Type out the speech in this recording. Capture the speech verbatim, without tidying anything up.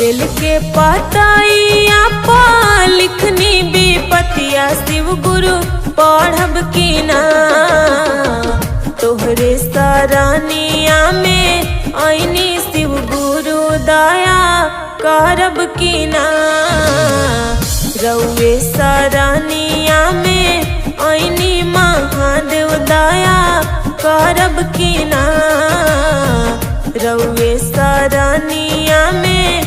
बेल के पतैया पा लिखनी बिपतिया शिव गुरु पढ़ब की ना। तोहरे सरनिया में ऐनी शिव गुरु दया करब की ना। रउए सरनिया में ऐनी महादेव दया करब की ना। रउए सरनिया में